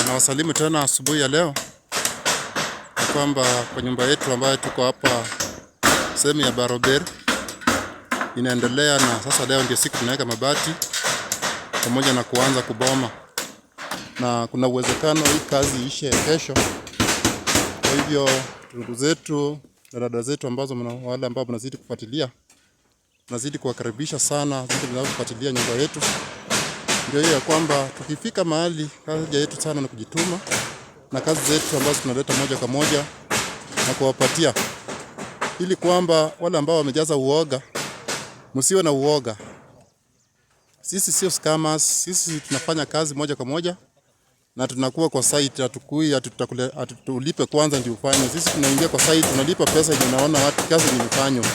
Nawasalimu tena asubuhi ya leo, na kwamba kwa nyumba yetu ambayo tuko hapa sehemu ya Baroberi inaendelea, na sasa leo ndio siku tunaweka mabati pamoja na kuanza kuboma, na kuna uwezekano hii kazi ishe kesho. Kwa hivyo ndugu zetu na dada zetu ambazo wale ambao mnazidi kufuatilia, nazidi kuwakaribisha sana zidi mnavyofuatilia nyumba yetu. Ndio hiyo ya kwamba tukifika mahali, kazi yetu sana ni kujituma na kazi zetu ambazo tunaleta moja kwa moja na kuwapatia, ili kwamba wale ambao wamejaza uoga, msiwe na uoga. Sisi sio scammers, sisi tunafanya kazi moja kwa moja na tunakuwa kwa site, hatukui hatulipe kwanza ndio ufanye. Sisi tunaingia kwa site, tunalipa pesa yenye unaona watu kazi yenye imefanywa.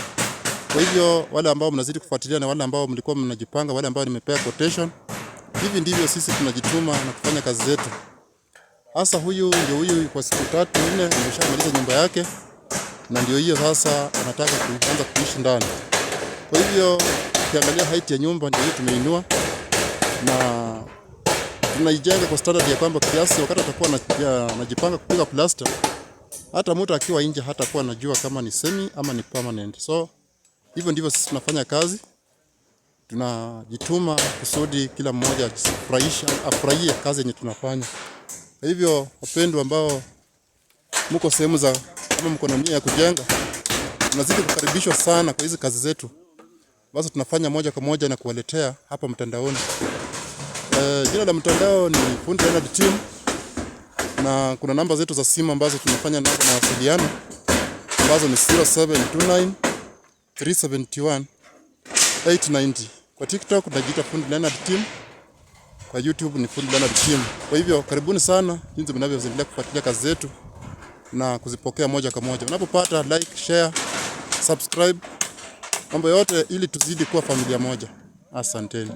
Kwa hivyo wale ambao mnazidi kufuatilia na wale ambao mlikuwa mnajipanga, wale ambao nimepea quotation, hivi ndivyo sisi tunajituma na kufanya kazi zetu. Hasa huyu ndio huyu, kwa siku 3 4 ameshamaliza nyumba yake, na ndio hiyo sasa anataka kuanza kuishi ndani. Kwa hivyo ukiangalia height ya nyumba ndio hiyo tumeinua na tunaijenga kwa standard ya kwamba kiasi wakati atakuwa anajipanga kupiga plaster, hata mtu akiwa nje hatakuwa anajua kama ni semi ama ni permanent. So hivyo ndivyo sisi tunafanya kazi, tunajituma kusudi kila mmoja afurahie kazi yenye tunafanya. Kwa hivyo wapendwa ambao mko sehemu za kama mko na nia ya kujenga, tunazidi kukaribishwa sana kwa hizi kazi zetu ambazo tunafanya moja kwa moja na kuwaletea hapa mtandaoni. Jina la mtandao ni Fundi Leonard Team, na kuna namba zetu za simu ambazo tunafanya nazo mawasiliano ambazo ni 0729 371 890. Kwa TikTok tunajiita Fundi Leonard Team, kwa YouTube ni Fundi Leonard Team. Kwa hivyo karibuni sana jinsi mnavyoendelea kufuatilia kazi zetu na kuzipokea moja kwa moja. Unapopata like, share, subscribe, mambo yote ili tuzidi kuwa familia moja. Asanteni.